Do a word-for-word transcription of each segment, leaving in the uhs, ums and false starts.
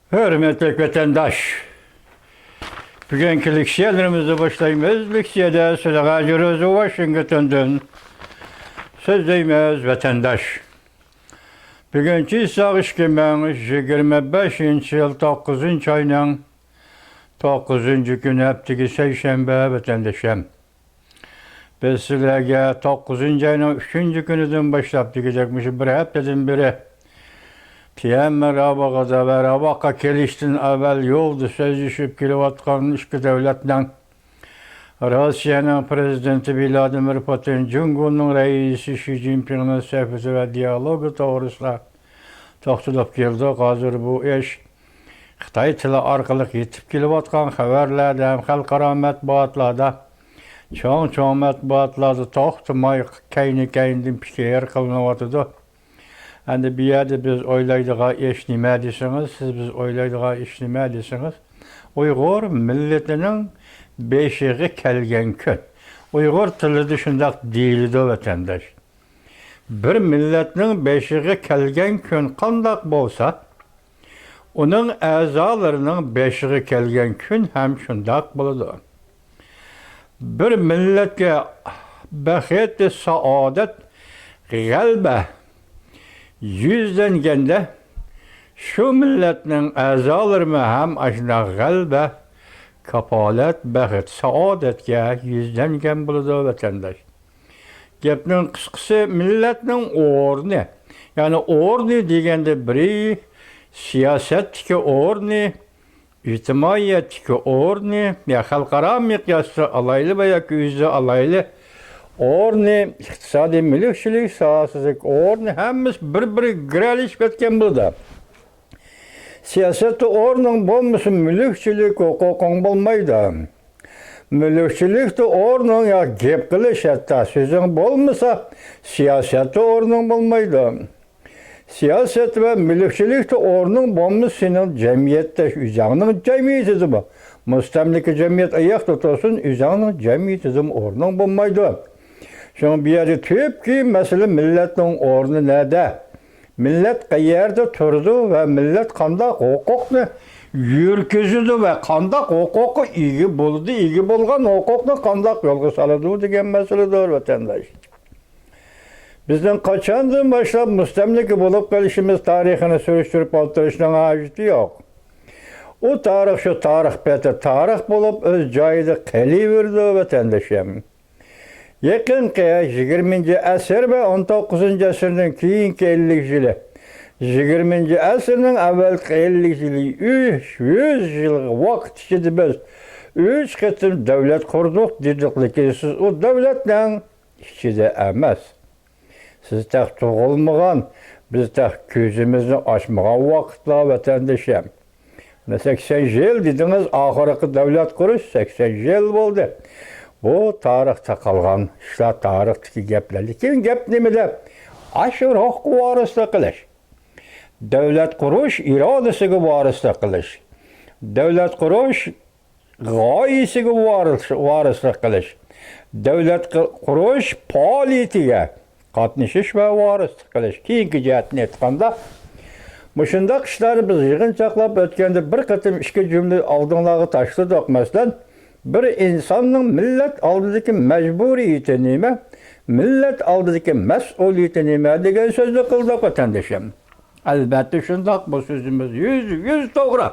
ھۆرمەتلىك ۋەتەنداش، بۈگۈنكى لېكسىيەلىرىمىزنى باشلايمىز. لېكسىيەدە سۆزلەيدىغان ۋاشىنگتوندىن سۆزلەيمىز ۋەتەنداش. بۈگۈن چىساغ ئىككى مىڭ يىگىرمە بەشىنچى يىل توققۇزىنچى ئاينىڭ توققۇزىنچى كۈنى، ھەپتىكى سەيشەنبە ۋەتەندىشىم. بىز سىلەرگە توققۇزىنچى ئاينىڭ ئۈچىنچى كۈنىدىن باشلاپ دېگۈدەك مۇشۇ بىر ھەپتىدىن بېرى پىيەنمە رابىغىدا ۋە راباغقا كېلىشتىن ئەۋۋەل يولدا سۆزلىشىپ كېلىۋاتقان ئىككى دۆلەتنىڭ، روسىيەنىڭ پىرېزىدېنتى ۋلادىمىر پۇتىن، جۇڭگونىڭ رەئىسى شى جىنپىڭنىڭ سۆھبىتى ۋە دىيالوگى توغرىسىدا توختىلىپ كەلدۇق. ھازىر بۇ ئىش خىتاي تىلى ئارقىلىق يېتىپ كېلىۋاتقان خەۋەرلەردە ھەم خەلقئارا مەتبۇئاتلاردا، چوڭ-چوڭ مەتبۇئاتلاردا توختىماي كەينى-كەينىدىن پىكىر قىلىنىۋاتىدۇ. ئەمدى بۇ يەردە بىز ئويلايدىغان ئىش نېمە دېسىڭىز، سىز بىز ئويلايدىغان ئىش نېمە دېسىڭىز، ئۇيغۇر مىللىتىنىڭ بېشىغا كەلگەن كۈن. ئۇيغۇر تىلىدا شۇنداق دېيىلىدۇ، ۋەتەنداش. بىر مىللەتنىڭ بېشىغا كەلگەن كۈن قانداق بولسا، ئۇنىڭ ئەزالىرىنىڭ بېشىغا كەلگەن كۈن ھەم شۇنداق بولىدۇ. بىر مىللەتكە بەخت، سائادەت، غەلىبە يۈزلەنگەندە، شۇ مىللەتنىڭ ئەزالىرىمۇ ھەم ئاشۇنداق غەلىبە، كاپالەت، بەخت، سائادەتكە يۈزلەنگەن بولىدۇ، ۋەتەنداش. گەپنىڭ قىسقىسى، مىللەتنىڭ ئورنى، يەنى ئورنى دېگەندە بىرى سىياسەتتىكى ئورنى، ئىجتىمائىيەتتىكى ئورنى، يا خەلقئارا مىقياستا ئالايلى ۋە ياكى ئۆزى ئالايلى ئورنى، ئىقتىسادىي مۈلۈكچىلىك ساھەسىدىكى ئورنى، ھەممىسى بىر-بىرىگە گىرەلىشىپ كەتكەن بولىدۇ. سىياسەتتە ئورنۇڭ بولمىسا، مۈلۈكچىلىك ھوقۇقۇڭ بولمايدۇ. مۈلۈكچىلىكتە ئورنۇڭ يا گەپ قىلىش، ھەتتا سۆزۈڭ بولمىسا، سىياسەتتە ئورنۇڭ بولمايدۇ. سىياسەت ۋە مۈلۈكچىلىكتە ئورنۇڭ بولمىسا، سېنىڭ جەمئىيەتتە، ئۆزۈڭنىڭ جەمئىيىتىدىمۇ، مۇستەملىكە جەمئىيەت ئاياقتا تۇرسۇن، ئۆزۈڭنىڭ جەمئىيىتىدىمۇ ئورنۇڭ بولمايدۇ. شۇڭا بۇ يەردە تۈپكى مەسىلە، مىللەتنىڭ ئورنى نەدە؟ مىللەت قەيەردە تۇرىدۇ ۋە مىللەت قانداق ھوقۇقنى يۈرگۈزىدۇ ۋە قانداق ھوقۇققا ئىگە بولىدۇ، ئىگە بولغان ھوقۇقنى قانداق يولغا سالىدۇ دېگەن مەسىلىدۇر، ۋەتەنداش. بىزنىڭ قاچاندىن باشلاپ مۇستەملىكە بولۇپ قېلىشىمىز تارىخىنى سۈرۈشتۈرۈپ ئولتۇرۇشنىڭ ھاجىتى يوق. ئۇ تارىخ شۇ تارىخ پېتى تارىخ بولۇپ، ئۆز جايىدا قېلىۋېرىدۇ، ۋەتەندىشىم. يېقىنقى يىگىرمىنچى ئەسىر ۋە ئون توققۇزىنچى ئەسىرنىڭ كېيىنكى ئەللىك يىلى، يىگىرمىنچى ئەسىرنىڭ ئەۋۋەلكى ئەللىك يىلى، ئۈچ يۈز يىل ۋاقىت ئىچىدە بىز ئۈچ قېتىم دۆلەت قۇردۇق دېدۇق، لېكىن سىز ئۇ دۆلەتنىڭ ئىچىدە ئەمەس. سىز تېخى تۇغۇلمىغان، بىز تېخى كۆزىمىزنى ئاچمىغان ۋاقىتلار، ۋەتەندىشىم. مانا، سەكسەن يىل دېدىڭىز، ئاخىرقى دۆلەت قۇرۇش سەكسەن يىل بولدى. بۇ تارىختا قالغان ئىشلار، تارىختىكى گەپلەر. لېكىن گەپ نېمىدە؟ ئاشۇ روھقا ۋارىسلىق قىلىش. دۆلەت قۇرۇش ئىرادىسىگە ۋارىسلىق قىلىش. دۆلەت قۇرۇش غايىسىگە ۋارىس-، ۋارىسلىق قىلىش، دۆلەت قۇ-، قۇرۇش پائالىيىتىگە قاتنىشىش ۋە ۋارىسلىق قىلىش. كېيىنكى جەھەتتىن ئېيتقاندا، مۇشۇنداق ئىشلارنى بىز يىغىنچاقلاپ ئۆتكەندە بىر قېتىم ئىككى جۈملە ئالدىڭلارغا تاشلىدۇق. مەسىلەن، بىر ئىنساننىڭ مىللەت ئالدىدىكى مەجبۇرىيىتى نېمە، مىللەت ئالدىدىكى مەسئۇلىيىتى نېمە دېگەن سۆزنى قىلدۇق، ۋەتەندىشىم. ئەلۋەتتە شۇنداق، بۇ سۆزىمىز يۈزدە يۈز توغرا.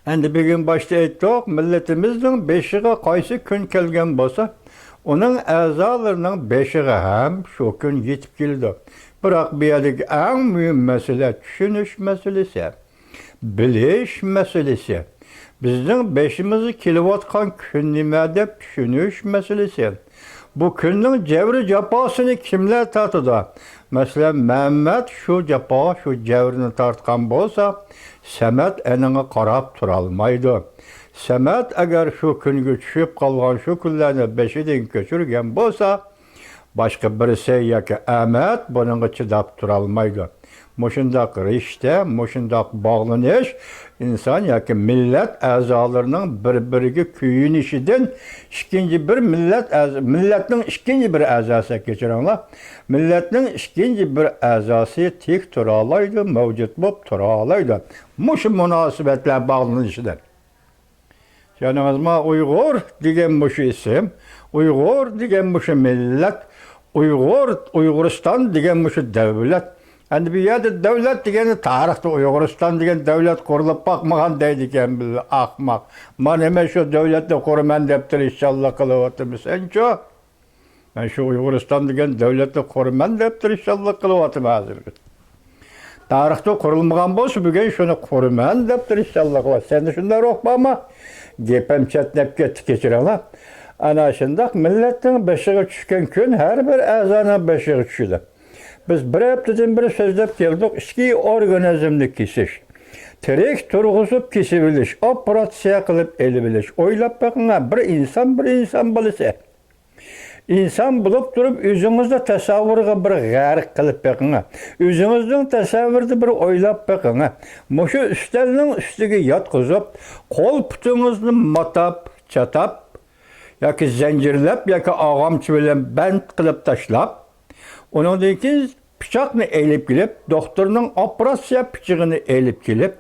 ئەمدى بۈگۈن باشتا ئېيتتۇق، مىللىتىمىزنىڭ بېشىغا قايسى كۈن كەلگەن بولسا، ئۇنىڭ ئەزالىرىنىڭ بېشىغا ھەم شۇ كۈن يېتىپ كېلىدۇ. بىراق بۇ يەردىكى ئەڭ مۇھىم مەسىلە چۈشىنىش مەسىلىسى، بىلىش مەسىلىسى. بىزنىڭ بېشىمىزغا كېلىۋاتقان كۈن نېمە دەپ چۈشىنىش مەسىلىسى. بۇ كۈننىڭ جەۋرى جاپاسىنى كىملەر تارتىدۇ؟ مەسىلەن، مەمەت شۇ جاپا، شۇ جەۋرىنى تارتقان بولسا، سەمەت ئېنىڭغا قاراپ تۇرالمايدۇ. سەمەت ئەگەر شۇ كۈنگە چۈشۈپ قالغان، شۇ كۈنلەرنى بېشىدىن كۆچۈرگەن بولسا، باشقا بىرسى ياكى ئەمەت بۇنىڭغا چىداپ تۇرالمايدۇ. مۇشۇنداق رىشتە، مۇشۇنداق باغلىنىش ئىنسان ياكى مىللەت ئەزالىرىنىڭ بىر-بىرىگە كۆيۈنۈشىدىن، ئىككىنچى بىر مىللەت ئەز-، مىللەتنىڭ ئىككىنچى بىر ئەزاسى، كەچۈرۈڭلار، مىللەتنىڭ ئىككىنچى بىر ئەزاسى تىك تۇرالايدۇ، مەۋجۇت بولۇپ تۇرالايدۇ. مۇشۇ مۇناسىۋەتلەر باغلىنىشىدىن. چۈشەندىڭىزمۇ؟ ئۇيغۇر دېگەن مۇشۇ ئىسىم، ئۇيغۇر دېگەن مۇشۇ مىللەت، ئۇيغۇر، ئۇيغۇرىستان دېگەن مۇشۇ دەۋلەت. ئەمدى بۇ يەردە دەۋلەت دېگەننى، تارىختا ئۇيغۇرىستان دېگەن دەۋلەت قۇرۇلۇپ باقمىغان دەيدىكەن بىر ئاخماق. مانا مەن شۇ دەۋلەتنى قۇرىمەن دەپ تىرىشچانلىق قىلىۋاتىمەن، سەنچۇ؟ مەن شۇ ئۇيغۇرىستان دېگەن دەۋلەتنى قۇرىمەن دەپ تىرىشچانلىق قىلىۋاتىمەن ھازىر. تارىختا قۇرۇلمىغان بولسا، بۈگۈن شۇنى قۇرىمەن دەپ تىرىشچانلىق قىلىۋاتىمەن. سەندە شۇنداق روھ بارمۇ؟ گېپىم چەتنەپ كەتتى، كەچۈرۈڭلار. ئەنە شۇنداق مىللەتنىڭ بېشىغا چۈشكەن كۈن ھەر بىر ئەزانىڭ بېشىغا چۈشىدۇ. بىز بىر ھەپتىدىن بېرى سۆزلەپ كەلدۇق، ئىچكى ئورگانىزمنى كېسىش، تىرىك تۇرغۇزۇپ كېسىۋېلىش، ئوپېراتسىيە قىلىپ ئېلىۋېلىش. ئويلاپ بېقىڭا، بىر ئىنسان، بىر ئىنسان بالىسى. ئىنسان بولۇپ تۇرۇپ، ئۆزىڭىزنى تەسەۋۋۇرغا بىر غەرق قىلىپ بېقىڭ. ئۆزىڭىزنىڭ تەسەۋۋۇرىدا بىر ئويلاپ بېقىڭ. مۇشۇ ئۈستەلنىڭ ئۈستىگە ياتقۇزۇپ، قول پۇتىڭىزنى ماتاپ، چاتاپ ياكى زەنجىرلەپ ياكى ئاغامچا بىلەن بەند قىلىپ تاشلاپ، ئۇنىڭدىن كېيىن پىچاقنى ئېلىپ كېلىپ، دوختۇرنىڭ ئوپېراتسىيە پىچىقىنى ئېلىپ كېلىپ،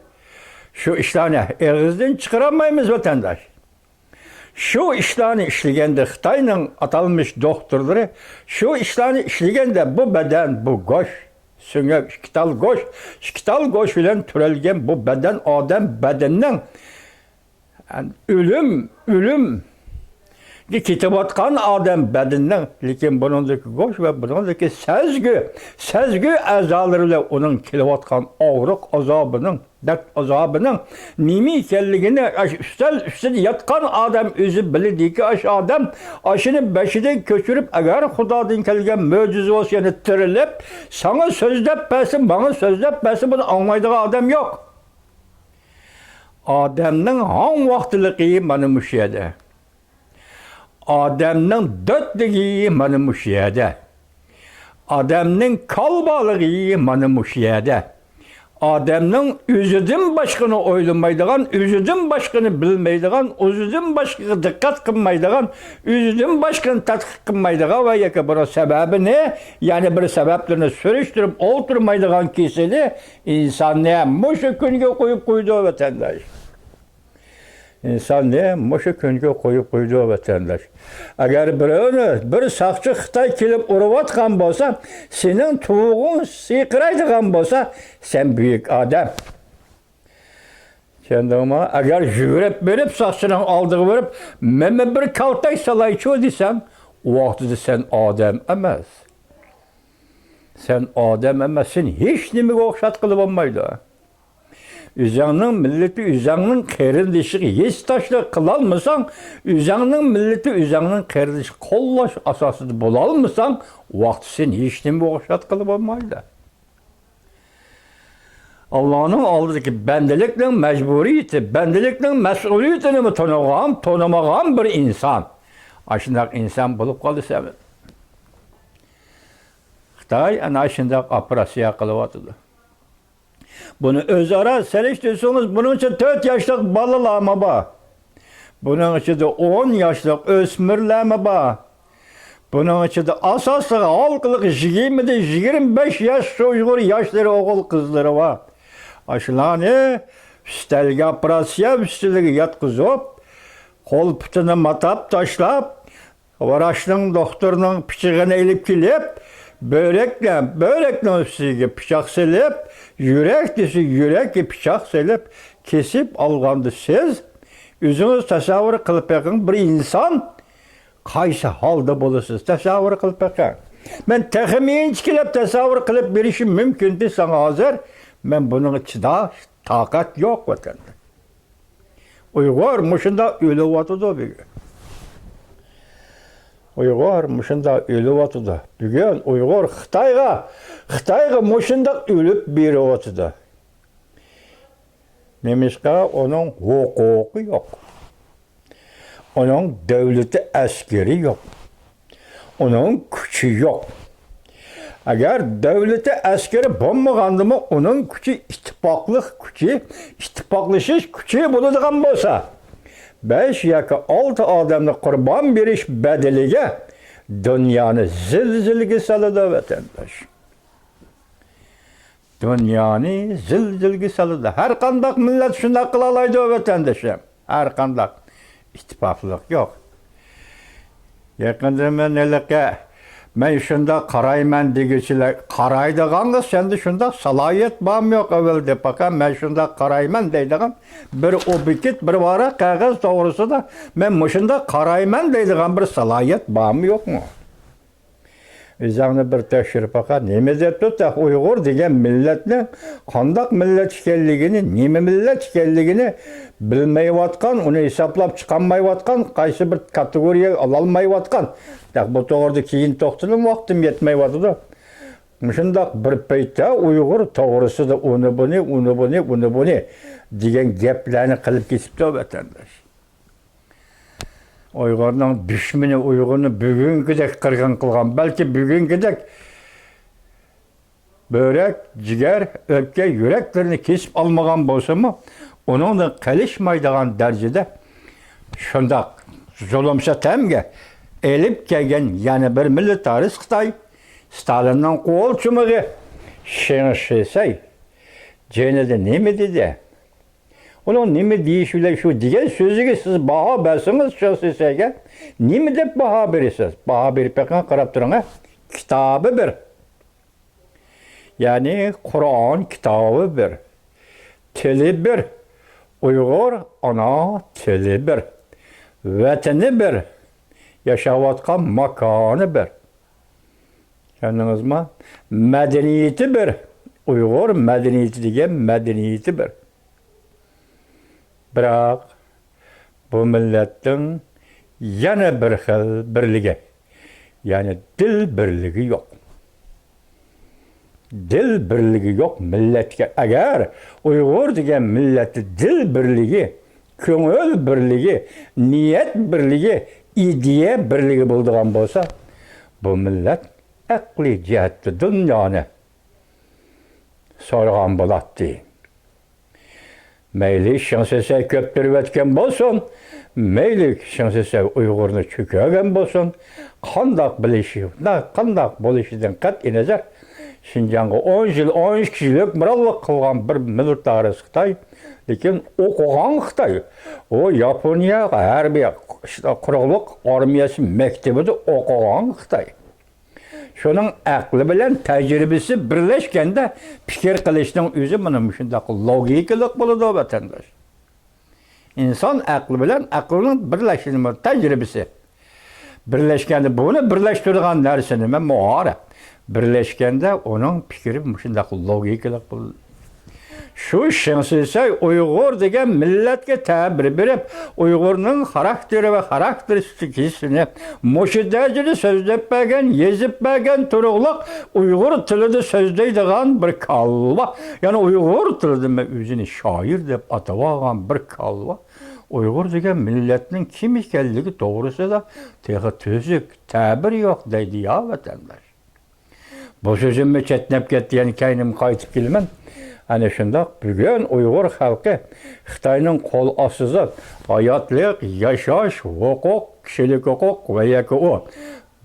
شۇ ئىشلارنى ئېغىزدىن چىقىرالمايمىز، ۋەتەنداش. شۇ ئىشلارنى ئىشلىگەندە خىتاينىڭ ئاتالمىش دوختۇرلىرى شۇ ئىشلارنى ئىشلىگەندە، بۇ بەدەن، بۇ گۆش، سۆڭەك، ئىككى تال گۆش، ئىككى تال گۆش بىلەن تۈرەلگەن بۇ بەدەن، ئادەم بەدىنىنىڭ ئۆلۈم، ئۆلۈمگە كېتىۋاتقان ئادەم بەدىنىنىڭ، لېكىن بۇنىڭدىكى گۆش ۋە بۇنىڭدىكى سەزگۈ، سەزگۈ ئەزالىرى بىلەن ئۇنىڭ كېلىۋاتقان ئاغرىق ئازابىنىڭ، دەرد ئازابىنىڭ نېمە ئىكەنلىكىنى ئاشۇ ئۈستەل ئۈستىدە ياتقان ئادەم ئۆزى بىلىدىكى، ئاشۇ ئادەم ئاشۇنى بېشىدىن كۆچۈرۈپ، ئەگەر خۇدادىن كەلگەن مۆجىزە بولسا، يەنە تىرىلىپ، ساڭا سۆزلەپ بەرسە، ماڭا سۆزلەپ بەرسە، بۇنى ئاڭلايدىغان ئادەم يوق. ئادەمنىڭ ھاڭ ۋاقتىلىقى مانا مۇشۇ يەردە. ئادەمنىڭ دۆتلۈكى مانا مۇشۇ يەردە. ئادەمنىڭ كالۋالىقى مانا مۇشۇ يەردە. ئادەمنىڭ ئۆزىدىن باشقىنى ئويلىمايدىغان، ئۆزىدىن باشقىنى بىلمەيدىغان، ئۆزىدىن باشقىغا دىققەت قىلمايدىغان، ئۆزىدىن باشقىنى تەتقىق قىلمايدىغان ۋە ياكى بۇنىڭ سەۋەبىنى، يەنى بىر سەۋەبلىرىنى سۈرۈشتۈرۈپ ئولتۇرمايدىغان كېسىلى ئىنساننى مۇشۇ كۈنگە قويۇپ قويدى، ۋەتەنداش. ئىنساننى مۇشۇ كۈنگە قويۇپ قويدى، ۋەتەنداش. ئەگەر بىرەۋنى بىر ساقچى خىتاي كېلىپ ئۇرۇۋاتقان بولسا، سېنىڭ تۇۋىقىڭ سىرقىرايدىغان بولسا، سەن بۈيۈك ئادەم. چۈشەندىڭمۇ؟ ئەگەر يۈگۈرۈپ بېرىپ، ساقچىنىڭ ئالدىغا بېرىپ، مېنى بىر كالتەك سالايچۇ دېسەڭ، ئۇ ۋاقتىدا سەن ئادەم ئەمەس. سەن ئادەم ئەمەس، سېنى ھېچ نېمىگە ئوخشاتقىلى بولمايدۇ. ئۆزۈڭنىڭ مىللىتى، ئۆزۈڭنىڭ قېرىندىشىغا ھېسداشلىق قىلالمىساڭ، ئۆزۈڭنىڭ مىللىتى، ئۆزۈڭنىڭ قېرىندىشىغا قوللاش ئاساسىدا بولالمىساڭ، ۋاقتى سېنى ھېچنېمىگە ئوخشاتقىلى بولمايدۇ. ئاللانىڭ ئالدىدىكى بەندىلىكنىڭ مەجبۇرىيىتى، بەندىلىكنىڭ مەسئۇلىيىتىنىمۇ تونۇغان، تونۇمىغان بىر ئىنسان. ئاشۇنداق ئىنسان بولۇپ قالدى سەن. خىتاي ئەنە شۇنداق ئوپېراتسىيە قىلىۋاتىدۇ. بۇنى ئۆزئارا سېلىشتۇرسىڭىز، بۇنىڭ ئىچىدە تۆت ياشلىق بالىلارمۇ بار. بۇنىڭ ئىچىدە ئون ياشلىق ئۆسمۈرلەرمۇ بار. بۇنىڭ ئىچىدە ئاساسلىق ھالقىلىق يىگىرمىدىن يىگىرمە بەش ياش ئۇيغۇر ياشلىرى، ئوغۇل قىزلىرى بار. ئاشۇلارنى ئۈستەلگە، ئوپېراتسىيە ئۈستىلىگە ياتقۇزۇپ، قول پۇتىنى ماتاپ تاشلاپ، ۋراچنىڭ، دوختۇرنىڭ پىچىقىنى ئېلىپ كېلىپ، بۆرەكلەر، بۆرەكنىڭ ئۈستىگە پىچاق سېلىپ، يۈرەك دېسە يۈرەككە پىچاق سېلىپ، كېسىپ ئالغاندا سىز ئۆزىڭىز تەسەۋۋۇر قىلىپ بېقىڭ، بىر ئىنسان قايسى ھالدا بولىسىز؟ تەسەۋۋۇر قىلىپ بېقىڭ. مەن تېخىمۇ ئىنچىكىلەپ تەسەۋۋۇر قىلىپ بېرىشىم مۇمكىن دېسەڭ ھازىر، مەن بۇنىڭغا چىداش تاقەت يوق، ۋەتەندە. ئۇيغۇر مۇشۇنداق ئۆلۈۋاتىدۇ بۈگۈن. ئۇيغۇر مۇشۇنداق ئۆلۈۋاتىدۇ. بۈگۈن ئۇيغۇر خىتايغا، خىتايغا مۇشۇنداق ئۆلۈپ بېرىۋاتىدۇ. نېمىشقا؟ ئۇنىڭ ھوقۇقى يوق. ئۇنىڭ دۆلىتى، ئەسكىرى يوق. ئۇنىڭ كۈچى يوق. ئەگەر دۆلىتى، ئەسكىرى بولمىغاندىمۇ، ئۇنىڭ كۈچى، ئىتتىپاقلىق كۈچى، ئىتتىپاقلىشىش كۈچى بولىدىغان بولسا، بەش ياكى ئالتە ئادەمنى قۇربان بېرىش بەدىلىگە دۇنيانى زىلزىلىگە سالىدۇ، ۋەتەنداش. دۇنيانى زىلزىلىگە سالىدۇ. ھەر قانداق مىللەت شۇنداق قىلالايدۇ، ۋەتەندىشىم. ھەر قانداق. ئىتتىپاقلىق يوق. يېقىندا مەن ھېلىقى، مەن شۇنداق قارايمەن دېگۈچىلەر، قارايدىغانغا سەندە شۇنداق سالاھىيەت بارمۇ يوق ئەۋەل دەپ باقا، مەن شۇنداق قارايمەن دەيدىغان بىر ئوبيېكت، بىر ۋاراق قەغەز توغرىسىدا مەن مۇشۇنداق قارايمەن دەيدىغان بىر سالاھىيەت بارمۇ يوقمۇ؟ ئۆزۈڭنى بىر تەكشۈرۈپ باقا، نېمە دەپتۇ تېخى ئۇيغۇر دېگەن مىللەتنى، قانداق مىللەت ئىكەنلىكىنى، نېمە مىللەت ئىكەنلىكىنى بىلمەيۋاتقان، ئۇنى ھېسابلاپ چىقالمايۋاتقان، قايسى بىر كاتېگورىيەگە ئالالمايۋاتقان. تېخى بۇ توغرىدا كېيىن توختىلىم، ۋاقتىم يەتمەيۋاتىدۇ. مۇشۇنداق بىر پەيتتە ئۇيغۇر توغرىسىدا ئۇنى بۇنى، ئۇنى بۇنى، ئۇنى بۇنى دېگەن گەپلەرنى قىلىپ كېتىپتۇ، ۋەتەنداش. ئۇيغۇرنىڭ دۈشمىنى ئۇيغۇرنى بۈگۈنكىدەك قىرغىن قىلغان، بەلكى بۈگۈنكىدەك بۆرەك، جىگەر، ئۆپكە، يۈرەكلىرىنى كېسىپ ئالمىغان بولسىمۇ، ئۇنىڭدىن قېلىشمايدىغان دەرىجىدە شۇنداق زۇلۇم سىتەمگە ئېلىپ كەلگەن يەنە بىر مىللىتارىست خىتاي، ستالىننىڭ قول چۇمۇغى شېڭ شىسەي جېنىدا نېمە دېدى؟ ئۇنىڭ نېمە دېيىشى بىلەن شۇ دېگەن سۆزىگە سىز باھا بەرسىڭىز، شېڭ شىسەيگە نېمە دەپ باھا بېرىسىز؟ باھا بېرىپ بېقىڭ، قاراپ تۇرۇڭ، ھە؟ كىتابى بىر. يەنى قۇرئان كىتابى بىر. تىلى بىر. ئۇيغۇر ئانا تىلى بىر. ۋەتىنى بىر. ياشاۋاتقان ماكانى بىر. چۈشەندىڭىزمۇ؟ مەدەنىيىتى بىر. ئۇيغۇر مەدەنىيىتى دېگەن مەدەنىيىتى بىر. بىراق، بۇ مىللەتنىڭ يەنە بىر خىل بىرلىكى، يەنى دىل بىرلىكى يوق. دىل بىرلىكى يوق مىللەتكە. ئەگەر ئۇيغۇر دېگەن مىللەتتە دىل بىرلىكى، كۆڭۈل بىرلىكى، نىيەت بىرلىكى، ئىدىيە بىرلىكى بولىدىغان بولسا، بۇ مىللەت ئەقلىي جەھەتتە دۇنيانى سورىغان بولاتتى. مەيلى شېڭ شىسەي كۆپتۈرۈۋەتكەن بولسۇن، مەيلى شېڭ شىسەي ئۇيغۇرنى چۆكۈرگەن بولسۇن، قانداق بىلىشى، قانداق بولۇشىدىن قەتئىينەزەر، شىنجاڭغا ئون يىل، ئون ئىككى يىل ھۆكۈمرانلىق قىلغان بىر مىللىتارىست خىتاي، لېكىن ئوقۇغان خىتاي. ئۇ ياپونىيە ھەربىي قۇرۇقلۇق ئارمىيەسى مەكتىۋىدە ئوقۇغان خىتاي. شۇنىڭ ئەقلى بىلەن تەجرىبىسى بىرلەشكەندە پىكىر قىلىشنىڭ ئۆزى مانا مۇشۇنداق لوگىكىلىق بولىدۇ، ۋەتەنداش. ئىنسان ئەقلى بىلەن ئەقلىنىڭ بىرلەشكىنى، تەجرىبىسى بىرلەشكەندە، بۇنى بىرلەشتۈرىدىغان نەرسە نېمە؟ مۇھارە. بىرلەشكەندە ئۇنىڭ پىكرى مۇشۇنداق لوگىكىلىق بولىدۇ. شۇ شېڭ شىسەي ئۇيغۇر دېگەن مىللەتكە تەبىر بېرىپ، ئۇيغۇرنىڭ خاراكتېرى ۋە خاراكتېرىستىكىسىنى مۇشۇ دەرىجىدە سۆزلەپ بەرگەن، يېزىپ بەرگەن تۇرۇقلۇق ئۇيغۇر تىلىدا سۆزلەيدىغان بىر كالۋا، يەنى ئۇيغۇر تىلىدا مەن ئۆزىنى شائىر دەپ ئاتىۋالغان بىر كالۋا ئۇيغۇر دېگەن مىللەتنىڭ كىم ئىكەنلىكى توغرىسىدا تېخى تۈزۈك تەبىر يوق دەيدۇ يا ۋەتەنداش. بۇ سۆزۈممۇ چەتنەپ كەتتى، يەنە كەينىمگە قايتىپ كېلىمەن. ئەنە شۇنداق، بۈگۈن ئۇيغۇر خەلقى خىتاينىڭ قول ئاستىدا ھاياتلىق، ياشاش، ھوقۇق، كىشىلىك ھوقۇق ۋە ياكى ئۇ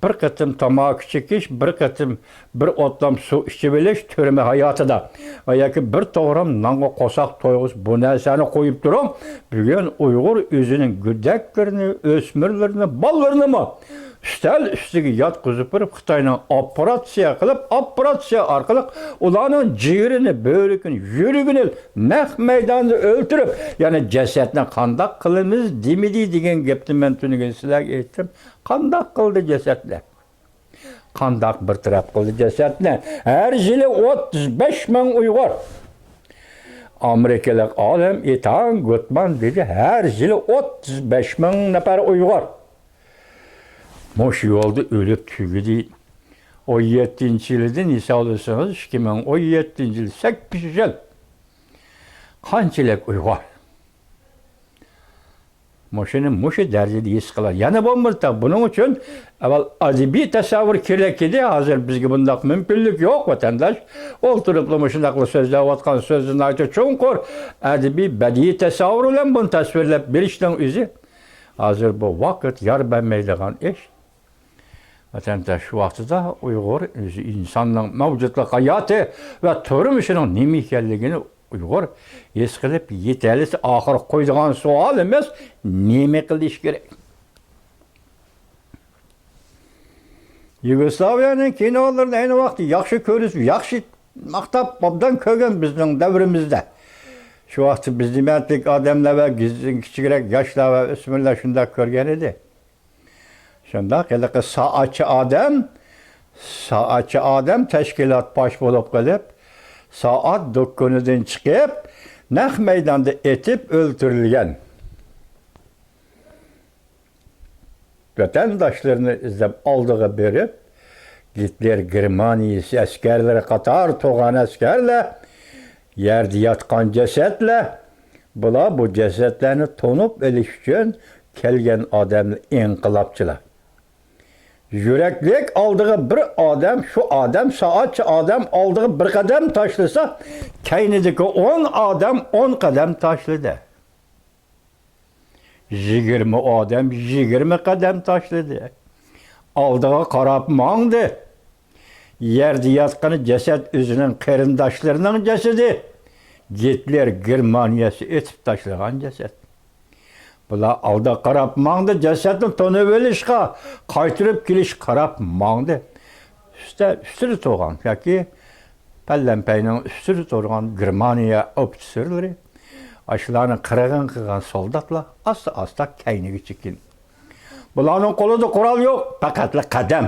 بىر قېتىم تاماكا چېكىش، بىر قېتىم بىر ئوتلام سۇ ئىچىۋېلىش تۈرمە ھاياتىدا ۋە ياكى بىر توغرام نانغا قورساق تويغۇسى، بۇ نەرسىنى قويۇپ تۇرۇڭ. بۈگۈن ئۇيغۇر ئۆزىنىڭ گۆدەكلىرىنى، ئۆسمۈرلىرىنى، بالىلىرىنىمۇ ئۈستەل ئۈستىگە ياتقۇزۇپ بېرىپ، خىتاينىڭ ئوپېراتسىيە قىلىپ، ئوپېراتسىيە ئارقىلىق ئۇلارنىڭ جىگىرىنى، بۆرىكىنى، يۈرىكىنى نەق مەيداندا ئۆلتۈرۈپ، يەنە جەسەتنى قانداق قىلىمىز دېمىدى دېگەن گەپنى مەن تۈنۈگۈن سىلەرگە ئېيتتىم. قانداق قىلدى جەسەتنى؟ قانداق بىر تەرەپ قىلدى جەسەتنى؟ ھەر يىلى ئوتتۇز بەش مىڭ ئۇيغۇر. ئامېرىكىلىق ئالىم ئېتان گۇتمان دېدى، ھەر يىلى ئوتتۇز بەش مىڭ نەپەر ئۇيغۇر. مۇشۇ يولدا ئۆلۈپ تۈگىدى. ئون يەتتىنچى يىلىدىن ھېسابلىسىڭىز، ئىككى مىڭ ئون يەتتىنچى يىل، سەككىز يىل. قانچىلىك ئۇيغۇر؟ مۇشۇنى مۇشۇ دەرىجىدە ھېس قىلىدۇ. يەنە بولمىسا، بۇنىڭ ئۈچۈن ئەۋۋەل ئەدەبىي تەسەۋۋۇر كېرەك ئىدى. ھازىر بىزگە بۇنداق مۇمكىنلىك يوق، ۋەتەنداش. ئولتۇرۇپلا مۇشۇنداقلا سۆزلەۋاتقان سۆزى ناھايىتى چوڭقۇر ئەدەبىي بەدىئىي تەسەۋۋۇر بىلەن بۇنى تەسۋىرلەپ بېرىشنىڭ ئۆزى ھازىر بۇ ۋاقىت يار بەرمەيدىغان ئىش. ۋەتەنداش، شۇ ۋاقتىدا ئۇيغۇر ئۆزى ئىنساننىڭ مەۋجۇتلۇق ھاياتى ۋە تۇرمۇشىنىڭ نېمە ئىكەنلىكىنى ئۇيغۇر ھېس قىلىپ يېتەلىسە، ئاخىر قويىدىغان سوئالىمىز نېمە قىلىش كېرەك؟ يۇگوسلاۋىيەنىڭ كىنولىرىنى ئەينى ۋاقىتتا ياخشى كۆرۈپ، ياخشى ماختاپ، ئوبدان كۆرگەن بىزنىڭ دەۋرىمىزدە. شۇ ۋاقىتتا بىز نېمەتلىك ئادەملەر ۋە بىزدىن كىچىكرەك ياشلار ۋە ئۆسمۈرلەر شۇنداق كۆرگەن ئىدى. شۇنداق ھېلىقى سائەتچى ئادەم، سائەتچى ئادەم تەشكىلات پاش بولۇپ قېلىپ، سائەت دۇكىنىدىن چىقىپ، نەق مەيداندا ئېتىپ ئۆلتۈرۈلگەن. ۋەتەنداشلىرىنى ئىزدەپ ئالدىغا بېرىپ، گىتلېر گېرمانىيىسى ئەسكەرلىرى قاتار تۇرغان ئەسكەرلەر، يەردە ياتقان جەسەتلەر، بۇلار بۇ جەسەتلەرنى تونۇپ ئېلىش ئۈچۈن كەلگەن ئادەملەر، ئىنقىلابچىلار. يۈرەكلىك ئالدىغا بىر ئادەم، شۇ ئادەم، سائەتچى ئادەم ئالدىغا بىر قەدەم تاشلىسا، كەينىدىكى ئون ئادەم ئون قەدەم تاشلىدى. يىگىرمە ئادەم يىگىرمە قەدەم تاشلىدى. ئالدىغا قاراپ ماڭدى. يەردە ياتقىنى جەسەت ئۆزىنىڭ قېرىنداشلىرىنىڭ جەسىتى. گىتلېر گېرمانىيەسى ئېتىپ تاشلىغان جەسەت. بۇلار ئالدىغا قاراپ ماڭدى، جەسەتنى تونۇۋېلىشقا، قايتۇرۇپ كېلىشكە قاراپ ماڭدى. ئۈستە، ئۈستىدە تۇرغان ياكى پەلەمپەينىڭ ئۈستىدە تۇرغان گېرمانىيە ئوفىتسېرلىرى، ئاشۇلارنى قىرغىن قىلغان سولداتلار ئاستا-ئاستا كەينىگە چېكىندى. بۇلارنىڭ قولىدا قورال يوق، پەقەتلا قەدەم.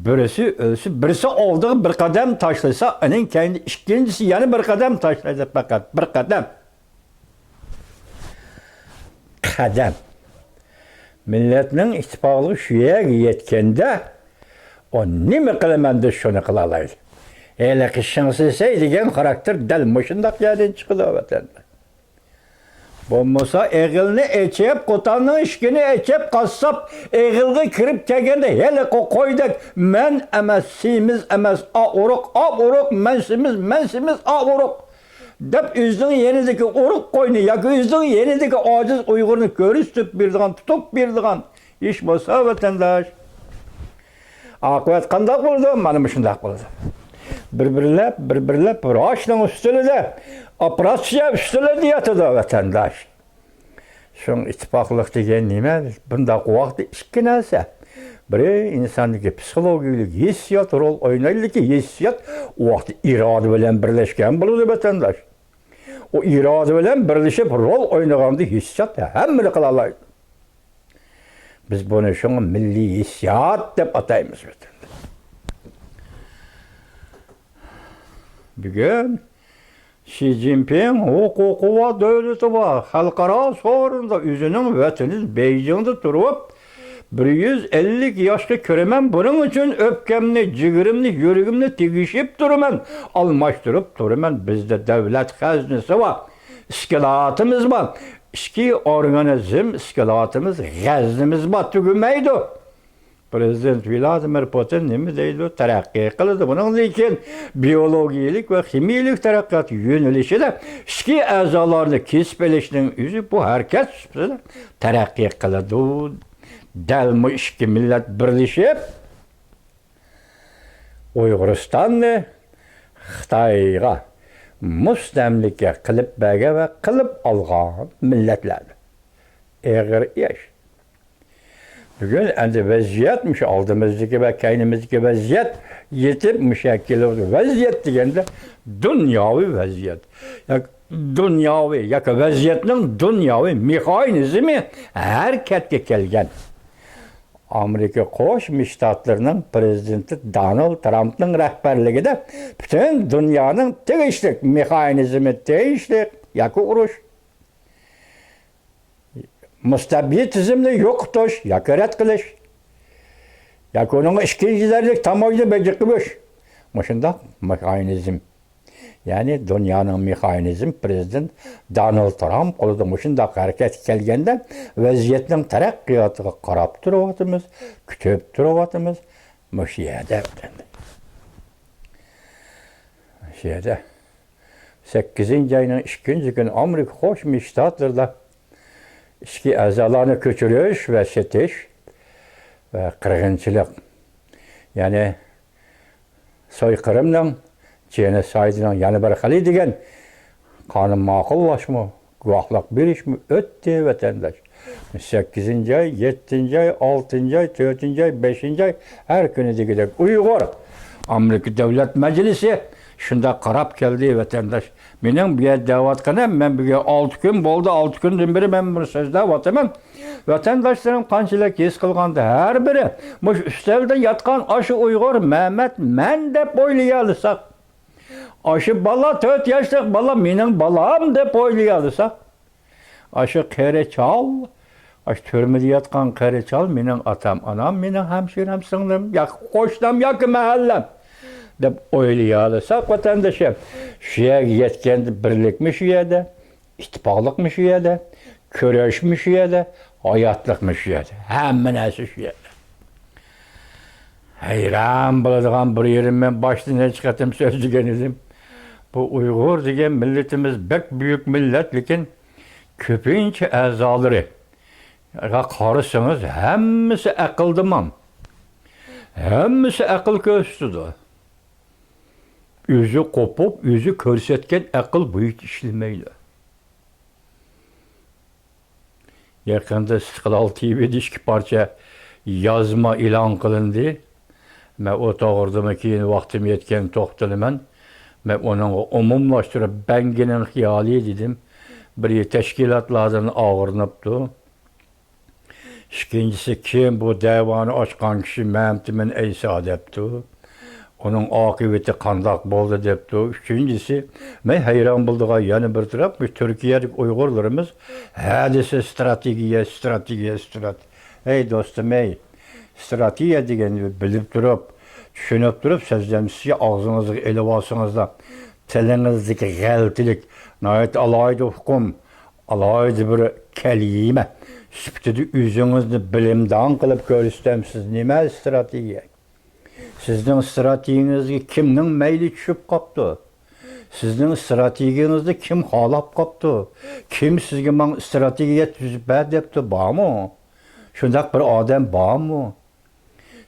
بىرسى ئۆلسە، بىرسى ئالدىغا بىر قەدەم تاشلىسا، ئۇنىڭ كەينىدە ئىككىنچىسى يەنە بىر قەدەم تاشلايدۇ، پەقەت بىر قەدەم. قەدەم. مىللەتنىڭ ئىتتىپاقلىقى شۇ يەرگە يەتكەندە، ئۇ نېمە قىلىمەن دېسە، شۇنى قىلالايدۇ. ھېلىقى شېڭ شىسەي دېگەن خاراكتېر دەل مۇشۇنداق يەردىن چىقىدۇ، ۋەتەندە. بولمىسا، ئېغىلنى ئېچىپ، قوتاننىڭ ئىشىكىنى ئېچىپ، قاسساپ ئېغىلغا كىرىپ كەلگەندە، ھېلىقى قويدەك، مەن ئەمەس، سېمىز ئەمەس، ئا ئۇرۇق، ئا ئۇرۇق، مەن سېمىز، مەن سېمىز، ئا ئۇرۇق دەپ، ئۆزىنىڭ يېنىدىكى ئۇرۇق قوينى ياكى ئۆزىنىڭ يېنىدىكى ئاجىز ئۇيغۇرنى كۆرسىتىپ بېرىدىغان، تۇتۇپ بېرىدىغان ئىش بولسا، ۋەتەنداش، ئاقىۋەت قانداق بولىدۇ؟ مانا مۇشۇنداق بولىدۇ. بىر-بىرلەپ، بىر-بىرلەپ راچنىڭ ئۈستىلىدە، ئوپېراتسىيە ئۈستىلىدە ياتىدۇ ۋەتەنداش. شۇڭا ئىتتىپاقلىق دېگەن نېمە؟ بۇنداق ۋاقىتتا ئىككى نەرسە. بىرى، ئىنساندىكى پسىخولوگىيەلىك ھېسسىيات رول ئوينايدۇكى، ھېسسىيات، ئۇ ۋاقىتتا ئىرادە بىلەن بىرلەشكەن بولىدۇ، ۋەتەنداش. ئۇ ئىرادە بىلەن بىرلىشىپ رول ئوينىغاندا ھېسسىيات ھەممىنى قىلالايدۇ. بىز بۇنى شۇڭا مىللىي ھېسسىيات دەپ ئاتايمىز. بۈگۈن شى جىنپىڭ ھوقۇقى بار، دۆلىتى بار، خەلقئارا سورۇندا ئۆزىنىڭ ۋەتىنى بېيجىڭدا تۇرۇپ، بىر يۈز ئەللىك ياشقا كىرىمەن، بۇنىڭ ئۈچۈن ئۆپكەمنى، جىگىرىمنى، يۈرىكىمنى تېگىشىپ تۇرىمەن، ئالماشتۇرۇپ تۇرىمەن. بىزدە دۆلەت خەزنىسى بار، ئىسكىلاتىمىز بار، ئىچكى ئورگانىزم ئىسكىلاتىمىز، غەزنىمىز بار، تۈگىمەيدۇ. پىرېزىدېنت ۋلادىمىر پۇتىن نېمە دەيدۇ؟ تەرەققىي قىلىدۇ. بۇنىڭدىن كېيىن بىيولوگىيەلىك ۋە خىمىيەلىك تەرەققىيات يۆنىلىشىدە ئىچكى ئەزالارنى كېسىپ ئېلىشنىڭ ئۆزى بۇ ھەرىكەت سۈپىتىدە تەرەققىي قىلىدۇ. دەل مۇ ئىككى مىللەت بىرلىشىپ، ئۇيغۇرىستاننى خىتايغا مۇستەملىكە قىلىپ بەرگەن ۋە قىلىپ ئالغان مىللەتلەر. ئېغىر ئىش. بۈگۈن ئەمدى ۋەزىيەت، مۇشۇ ئالدىمىزدىكى ۋە كەينىمىزدىكى ۋەزىيەت يېتىپ مۇشۇ يەرگە كېلىۋاتىدۇ. ۋەزىيەت دېگەندە دۇنياۋى ۋەزىيەت. ياكى دۇنياۋى، ياكى ۋەزىيەتنىڭ دۇنياۋى مېخانىزمى ھەرىكەتكە كەلگەن. ئامېرىكا قوشما شتاتلىرىنىڭ پىرېزىدېنتى دونالد ترامپنىڭ رەھبەرلىكىدە پۈتۈن دۇنيانىڭ تېگىشلىك مېخانىزمى، تېگىشلىك ياكى ئۇرۇش، مۇستەبىت تۈزۈمنى يوقىتىش ياكى رەت قىلىش، ياكى ئۇنىڭغا ئىككىنچى دەرىجىلىك تاموژنا بېجى قويۇش، مۇشۇنداق مېخانىزم. يەنى دۇنيانىڭ مېخانىزم پرېزىدېنت دونالد ترامپ قولىدا مۇشۇنداق ھەرىكەتكە كەلگەندە، ۋەزىيەتنىڭ تەرەققىياتىغا قاراپ تۇرۇۋاتىمىز، كۈتۈپ تۇرۇۋاتىمىز. مۇشۇ يەردە، مۇشۇ يەردە سەككىزىنچى ئاينىڭ ئىككىنچى كۈنى ئامېرىكا قوشما شتاتلىرىدا ئىچكى ئەزالارنى كۆچۈرۈش ۋە سېتىش ۋە قىرغىنچىلىق، يەنى سويقىرىمنىڭ، جېنوسايدنىڭ يەنە بىر خىلى دېگەن قانۇن ماقۇللاشمۇ، گۇۋاھلىق بېرىشمۇ ئۆتتى، ۋەتەنداش. سەككىزىنچى ئاي، يەتتىنچى ئاي، ئالتىنچى ئاي، تۆتىنچى ئاي، بەشىنچى ئاي، ھەر كۈنى دېگۈدەك ئۇيغۇر ئامېرىكا دۆلەت مەجلىسى شۇنداق قاراپ كەلدى، ۋەتەنداش. مېنىڭ بۇ يەردە دەۋاتقىنىم، مەن بۈگۈن ئالتە كۈن بولدى، ئالتە كۈندىن بېرى مەن بىر سۆزلەۋاتىمەن. ۋەتەنداشلىرىم قانچىلىك ھېس قىلغاندا، ھەر بىرى مۇشۇ ئۈستەلدە ياتقان ئاشۇ ئۇيغۇر مەمەت مەن دەپ ئويلىيالىساق، ئاشۇ بالا، تۆت ياشلىق بالا مېنىڭ بالام دەپ ئويلىيالىساق، ئاشۇ قېرى چال، ئاشۇ تۈرمىدە ياتقان قېرى چال مېنىڭ ئاتام، ئانام، مېنىڭ ھەمشىرەم، سىڭلىم ياكى قوشنام ياكى مەھەللەم دەپ ئويلىيالىساق، ۋەتەندىشىم، شۇ يەرگە يەتكەندە بىرلىكمۇ شۇ يەردە، ئىتتىپاقلىقمۇ شۇ يەردە، كۈرەشمۇ شۇ يەردە، ھاياتلىقمۇ شۇ يەردە، ھەممە نەرسە شۇ يەردە. ھەيران بولىدىغان بىر يېرىم، مەن باشتا نەچچە قېتىم سۆزلىگەن ئىدىم. بۇ ئۇيغۇر دېگەن مىللىتىمىز بەك بۈيۈك مىللەت، لېكىن كۆپىنچە ئەزالىرىغا قارىسىڭىز، ھەممىسى ئەقىلدىمان. ھەممىسى ئەقىل كۆرسىتىدۇ. ئۆزى قوپۇپ، ئۆزى كۆرسەتكەن ئەقىل بويىچە ئىشلىمەيدۇ. يېقىندا ئىستىقلال تىۋىدا ئىككى پارچە يازما ئېلان قىلىندى. مەن ئۇ توغرىدىمۇ كېيىن ۋاقتىم يەتكەندە توختىلىمەن. مەن ئۇنىڭغا ئومۇملاشتۇرۇپ بەڭگىنىڭ خىيالى دېدىم. بىرى تەشكىلاتلاردىن ئاغرىنىپتۇ. ئىككىنچىسى، كىم بۇ دەۋانى ئاچقان كىشى؟ مەمتىمىن ئەيسا دەپتۇ. ئۇنىڭ ئاقىۋىتى قانداق بولدى دەپتۇ. ئۈچىنچىسى، مەن ھەيران بولىدىغان يەنە بىر تەرەپ، مۇشۇ تۈركىيەدىكى ئۇيغۇرلىرىمىز ھە دېسە، ستراتېگىيە، ستراتېگىيە، سترات-، ھەي دوستۇم، ھەي، ستراتېگىيە دېگەننى بىلىپ تۇرۇپ، چۈشىنىپ تۇرۇپ سۆزلەمسىزچە، ئاغزىڭىزغا ئېلىۋالسىڭىزلا، تىلىڭىزدىكى غەلىتىلىك، ناھايىتى ئالاھىدە ئۇقۇم، ئالاھىدە بىر كەلىمە سۈپىتىدە ئۆزىڭىزنى بىلىمدان قىلىپ كۆرسىتەمسىز. نېمە ستراتېگىيە؟ سىزنىڭ ستراتېگىيىڭىزگە كىمنىڭ مەيلى چۈشۈپ قاپتۇ؟ سىزنىڭ ستراتېگىيىڭىزنى كىم خالاپ قاپتۇ؟ كىم سىزگە ماڭا ستراتېگىيە تۈزۈپ بەر دەپتۇ، بارمۇ؟ شۇنداق بىر ئادەم بارمۇ؟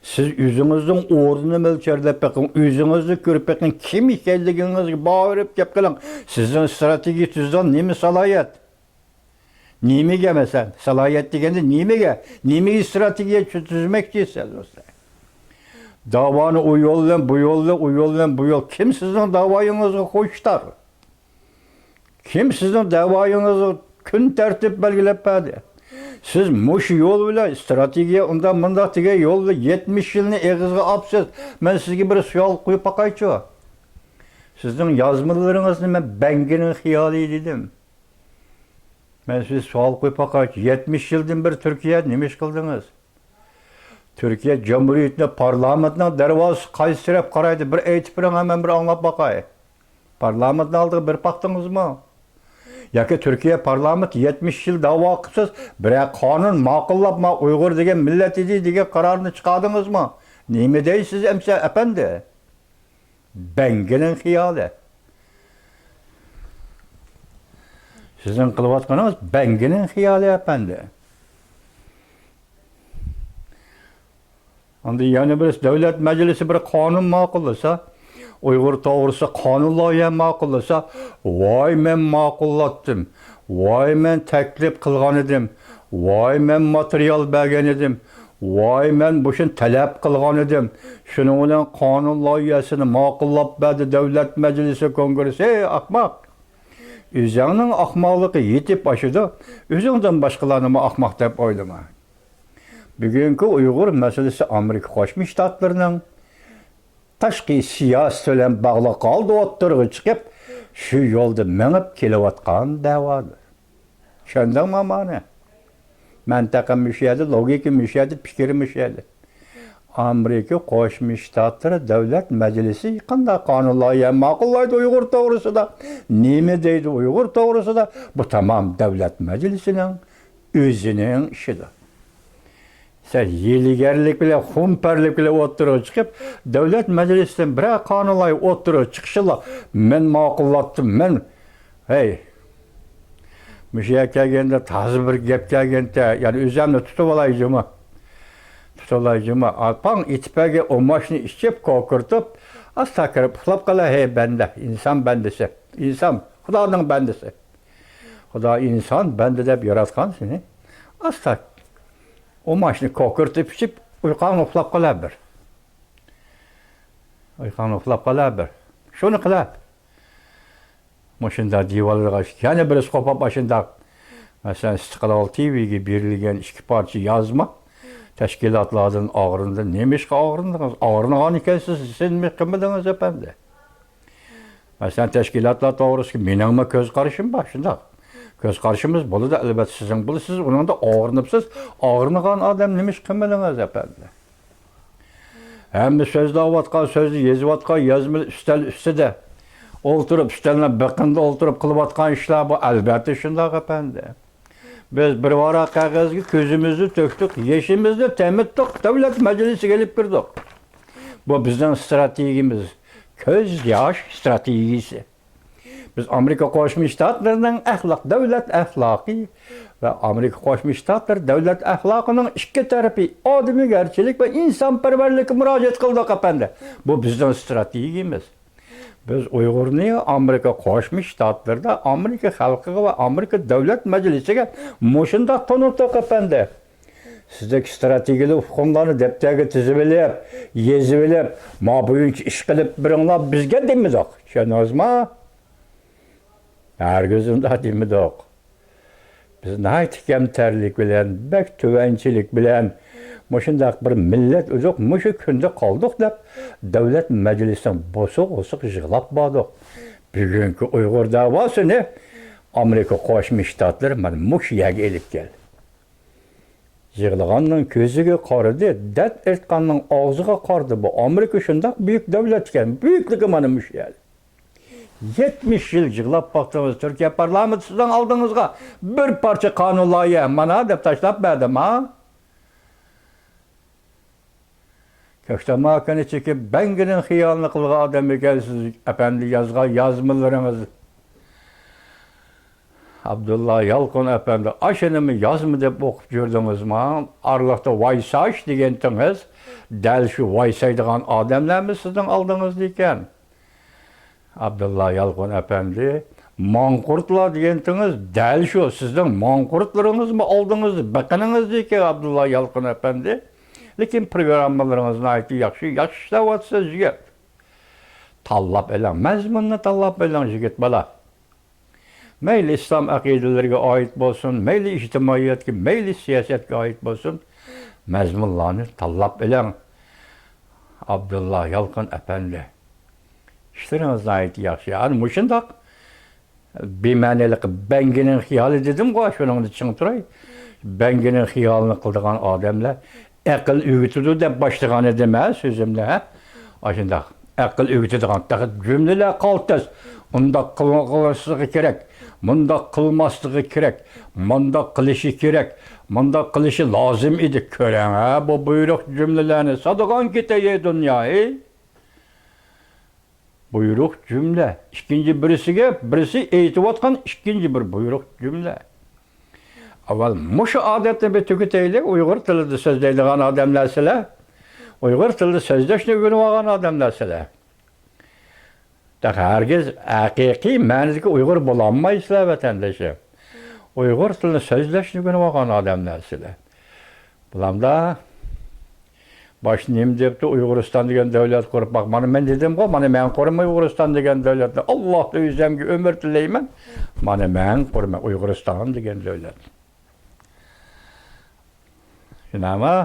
سىز ئۆزىڭىزنىڭ ئورنىنى مۆلچەرلەپ بېقىڭ، ئۆزىڭىزنى كۆرۈپ بېقىڭ، كىم ئىكەنلىكىڭىزگە باغ بېرىپ گەپ قىلىڭ. سىزنىڭ ستراتېگىيە تۈزىدىغان نېمە سالاھىيەت؟ نېمىگە مەسىلەن؟ سالاھىيەت دېگەندە نېمىگە؟ نېمىگە ستراتېگىيە تۈ-، تۈزمەكچىسىز ئۆزى؟ داۋانى ئۇ يول بىلەن، بۇ يول بىلەن، ئۇ يول بىلەن، بۇ يول. كىم سىزنىڭ داۋايىڭىزغا خۇشتار؟ كىم سىزنىڭ دەۋايىڭىزغا كۈن تەرتىپ بەلگىلەپ بەردى؟ سىز مۇشۇ يول بىلەن، ستراتېگىيە ئۇنداق مۇنداق دېگەن يول بىلەن يەتمىش يىلنى ئېغىزغا ئاپسىز. مەن سىزگە بىر سوئال قويۇپ باقايچۇ. سىزنىڭ يازمىلىرىڭىزنى مەن بەڭگىنىڭ خىيالى دېدىم. مەن سىزگە سوئال قويۇپ باقايچۇ. يەتمىش يىلدىن بېرى تۈركىيەدە نېمە ئىش قىلدىڭىز؟ تۈركىيە جۇمھۇرىيىتىنىڭ پارلامېنتىنىڭ دەرۋازىسى قايسى تەرەپ قارايدۇ؟ بىر ئېيتىپ بېرىڭ، مەن بىر ئاڭلاپ باقاي. پارلامېنتنىڭ ئالدىغا بېرىپ باقتىڭىزمۇ؟ ياكى تۈركىيە پارلامېنتى يەتمىش يىل داۋا قىپسىز، بىرەر قانۇن ماقۇللاپ، ما ئۇيغۇر دېگەن مىللەت ئىدى دېگەن قارارنى چىقاردىڭىزمۇ؟ نېمە دەيسىز ئەمسە، ئەپەندى؟ بەڭگىنىڭ خىيالى. سىزنىڭ قىلىۋاتقىنىڭىز بەڭگىنىڭ خىيالى، ئەپەندى. ئاندىن يەنە بىرسى، دۆلەت مەجلىسى بىر قانۇن ماقۇللىسا، ئۇيغۇر توغرىسىدا قانۇن لايىھە ماقۇللىسا، ۋاي مەن ماقۇللاتتىم، ۋاي مەن تەكلىپ قىلغان ئىدىم، ۋاي مەن ماتېرىيال بەرگەن ئىدىم، ۋاي مەن مۇشۇنى تەلەپ قىلغان ئىدىم، شۇنىڭ بىلەن قانۇن لايىھەسىنى ماقۇللاپ بەردى دۆلەت مەجلىسى كونگرېسسى. ئەي ئاخماق! ئۆزۈڭنىڭ ئاخماقلىقى يېتىپ ئاشىدۇ، ئۆزۈڭدىن باشقىلارنىمۇ ئاخماق دەپ ئويلىما. بۈگۈنكى ئۇيغۇر مەسىلىسى ئامېرىكا قوشما شتاتلىرىنىڭ تاشقى سىياسىتى بىلەن باغلىق ھالدا ئوتتۇرىغا چىقىپ، شۇ يولدا مېڭىپ كېلىۋاتقان دەۋادۇر. چۈشەندىڭمۇ مانا؟ مەنتىقىم مۇشۇ يەردە، لوگىكىم مۇشۇ يەردە، پىكرىم مۇشۇ يەردە. ئامېرىكا قوشما شتاتلىرى دۆلەت مەجلىسى قانداق قانۇن لايىھە ماقۇللايدۇ ئۇيغۇر توغرىسىدا، نېمە دەيدۇ ئۇيغۇر توغرىسىدا، بۇ تامام دۆلەت مەجلىسىنىڭ ئۆزىنىڭ ئىشىدۇر. سەن ھىيلىگەرلىك بىلەن، خۇمپەرلىك بىلەن ئوتتۇرىغا چىقىپ، دۆلەت مەجلىسىدىن بىرەر قانۇن لايىھە ئوتتۇرىغا چىقىشىلا، مەن ماقۇللاتتىم، مەن، ھەي، مۇشۇ يەرگە كەلگەندە تازا بىر گەپ كەلگەنتە، يەنە ئۆزۈمنى تۇتۇۋالاي جۇمۇ. تۇتۇۋالاي جۇمۇ. ئاپاڭ ئېتىپ بەرگەن ئۇماچنى ئىچىپ، كوكۇرتۇپ، ئاستا كىرىپ ئۇخلاپ قالا، ھەي بەندە، ئىنسان بەندىسى. ئىنسان، خۇدانىڭ بەندىسى. خۇدا ئىنسان بەندە دەپ ياراتقان سېنى. ئاستا ئۇماچنى كوكۇرتۇپ ئىچىپ، ئۇيقۇڭنى ئۇخلاپ قالا بىر. ئۇيقۇڭنى ئۇخلاپ قالا بىر. شۇنى قىلا. مۇشۇنداق دېيىۋالىدىغان ئىش. يەنە بىرسى قوپاپ ئاشۇنداق. مەسىلەن، ئىستىقلال تىۋىگە بېرىلگەن ئىككى پارچە يازما تەشكىلاتلاردىن ئاغرىندى. نېمىشقا ئاغرىندىڭىز؟ ئاغرىنغان ئىكەنسىز، سىز نېمە قىلمىدىڭىز، ئەپەندى؟ مەسىلەن، تەشكىلاتلار توغرىسىدىكى مېنىڭمۇ كۆز قارىشىم بار، شۇنداق. كۆز قارىشىمىز بولىدۇ، ئەلۋەتتە، سىزنىڭ بولىدۇ، سىز ئۇنىڭدا ئاغرىنىپسىز. ئاغرىنغان ئادەم نېمە ئىش قىلمىدىڭىز، ئەپەندى؟ ھەممە سۆزلەۋاتقان، سۆزنى يېزىۋاتقان، يازما ئۈستەل ئۈستىدە ئولتۇرۇپ، ئۈستەلنىڭ بېقىنىدا ئولتۇرۇپ قىلىۋاتقان ئىشلار بۇ، ئەلۋەتتە، شۇنداق، ئەپەندى. بىز بىر ۋاراق قەغەزگە كۆزىمىزنى تۆكتۇق، يېشىمىزنى تېمىتتۇق، دۆلەت مەجلىسىگە ئېلىپ كىردۇق. بۇ بىزنىڭ ئىستراتېگىيىمىز، كۆز ياش ئىستراتېگىيىسى. بىز ئامېرىكا قوشما شتاتلىرىنىڭ ئەخلاق، دۆلەت ئەخلاقى ۋە ئامېرىكا قوشما شتاتلىرى دۆلەت ئەخلاقىنىڭ ئىككى تەرىپى، ئادىمىيگەرچىلىك ۋە ئىنسانپەرۋەرلىككە مۇراجىئەت قىلدۇق، ئەپەندى. بۇ بىزنىڭ ئىستراتېگىيىمىز. بىز ئۇيغۇرنى ئامېرىكا قوشما شتاتلىرىدا ئامېرىكا خەلقىگە ۋە ئامېرىكا دۆلەت مەجلىسىگە مۇشۇنداق تونۇتتۇق، ئەپەندى. سىزدەك ئىستراتېگىيەلىك ئۇقۇملارنى دەپتەرگە تىزىۋېلىپ، يېزىۋېلىپ، ما بويىچە ئىش قىلىپ بېرىڭلار بىزگە دېمىدۇق. چۈشەندىڭىزمۇ؟ ھەرگىز ئۇنداق دېمىدۇق. بىز ناھايىتى كەمتەرلىك بىلەن، بەك تۆۋەنچىلىك بىلەن مۇشۇنداق بىر مىللەت ئىدۇق، مۇشۇ كۈندە قالدۇق دەپ، دۆلەت مەجلىسىنىڭ بوسۇغا-بوسۇغا يىغلاپ باردۇق. بۈگۈنكى ئۇيغۇر دەۋاسىنى ئامېرىكا قوشما شتاتلىرى مانا مۇشۇ يەرگە ئېلىپ كەلدى. يىغلىغاننىڭ كۆزىگە قارىدى، دەرد ئېيتقاننىڭ ئاغزىغا قارىدى. بۇ ئامېرىكا شۇنداق بۈيۈك دۆلەت ئىكەن، بۈيۈكلۈكى مانا مۇشۇ يەردە. يەتمىش يىل يىغلاپ باقتىڭىز، تۈركىيە پارلامېنتى سىزنىڭ ئالدىڭىزغا بىر پارچە قانۇن لايىھە مانا دەپ تاشلاپ بەردىما؟ كۆكتام ئاكىنى چېكىپ، بەڭگىنىڭ خىيالىنى قىلغان ئادەم ئىكەنسىز، ئەپەندى، يازغان يازمىلىرىڭىز. ئابدۇللا يالقۇن ئەپەندى، ئاشۇنىمۇ يازما دەپ ئوقۇپ يۈردىڭىزما؟ ئارىلىقتا ۋايساش دېگەنتىڭىز، دەل شۇ ۋايسايدىغان ئادەملەرمۇ سىزنىڭ ئالدىڭىزدا ئىكەن. ئابدۇللا يالقۇن ئەپەندى، ماڭقۇرتلار دېگەنتىڭىز، دەل شۇ سىزنىڭ ماڭقۇرتلىرىڭىزمۇ ئالدىڭىزدا، بېقىنىڭىزدا ئىكەن، ئابدۇللا يالقۇن ئەپەندى. لېكىن پروگراممىلىرىڭىز ناھايىتى ياخشى، ياخشى ئىشلەۋاتىسىز، يىگىت. تاللاپ ئېلىڭ، مەزمۇننى تاللاپ ئېلىڭ، يىگىت بالا. مەيلى ئىسلام ئەقىدىلىرىگە ئائىت بولسۇن، مەيلى ئىجتىمائىيەتكە، مەيلى سىياسەتكە ئائىت بولسۇن، مەزمۇنلارنى تاللاپ ئېلىڭ. ئابدۇللا يالقۇن ئەپەندى، ئىشلىرىڭىز ناھايىتى ياخشى. ئەنە مۇشۇنداق بىمەنىلىق، بەڭگىنىڭ خىيالى دېدىمغۇ، شۇنىڭدا چىڭ تۇراي. بەڭگىنىڭ خىيالىنى قىلىدىغان ئادەملەر ئەقىل ئۆگىتىدۇ دەپ باشلىغان ئىدىم ھە سۆزۈمنى ھە. ئاشۇنداق ئەقىل ئۆگىتىدىغان تېخى جۈملىلەر قالتىس. ئۇنداق قىلماسلىقى كېرەك، مۇنداق قىلماسلىقى كېرەك، مۇنداق قىلىشى كېرەك، مۇنداق قىلىشى لازىم ئىدى. كۆرەڭ ھە بۇ بۇيرۇق جۈملىلەرنى ساتىدىغان كېتەي دۇنيا ھەي. بۇيرۇق جۈملە. ئىككىنچى بىرسىگە بىرسى ئېيتىۋاتقان ئىككىنچى بىر بۇيرۇق جۈملە. ئاۋۋال مۇشۇ ئادەتنى بىر تۈگىتەيلى، ئۇيغۇر تىلىدا سۆزلەيدىغان ئادەملەر سىلەر. ئۇيغۇر تىلىدا سۆزلەشنى ئۆگىنىۋالغان ئادەملەر سىلەر. تېخى ھەرگىز ھەقىقىي مەنىدىكى ئۇيغۇر بولالمايسىلەر، ۋەتەندىشىم. ئۇيغۇر تىلىدا سۆزلەشنى ئۆگىنىۋالغان ئادەملەر سىلەر. بالامدا، باشتا نېمە دەپتۇ، ئۇيغۇرىستان دېگەن دۆلەت قۇرۇپ باق. مانا مەن دېدىمغۇ، مانا مەن قۇرىمەن ئۇيغۇرىستان دېگەن دۆلەتنى. ئاللاھتىن ئۆزۈمگە ئۆمۈر تىلەيمەن. مانا مەن قۇرىمەن ئۇيغۇرىستان دېگەن دۆلەت. شۇنداقمۇ؟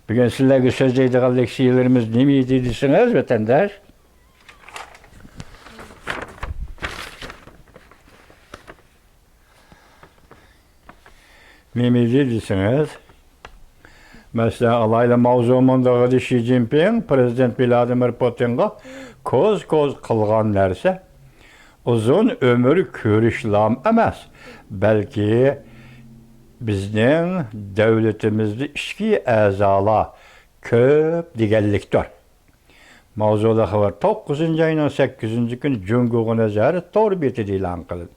بۈگۈن سىلەرگە سۆزلەيدىغان لېكسىيەلىرىمىز نېمە ئىدى دېسىڭىز، ۋەتەنداش؟ نېمە ئىدى دېسىڭىز، مەسىلەن ئالايلى، ماۋزۇ مۇنداق ئىدى، شى جىنپىڭ پىرېزىدېنت ۋلادىمىر پۇتىنغا كوز-كوز قىلغان نەرسە ئۇزۇن ئۆمۈر كۆرۈشلام ئەمەس، بەلكى بىزنىڭ دۆلىتىمىزدە ئىچكى ئەزالار كۆپ دېگەنلىكتۇر. ماۋزۇلۇق خەۋەر توققۇزىنچى ئاينىڭ سەككىزىنچى كۈنى جۇڭگوغا نەزەر تور بېتىدە ئېلان قىلىندى.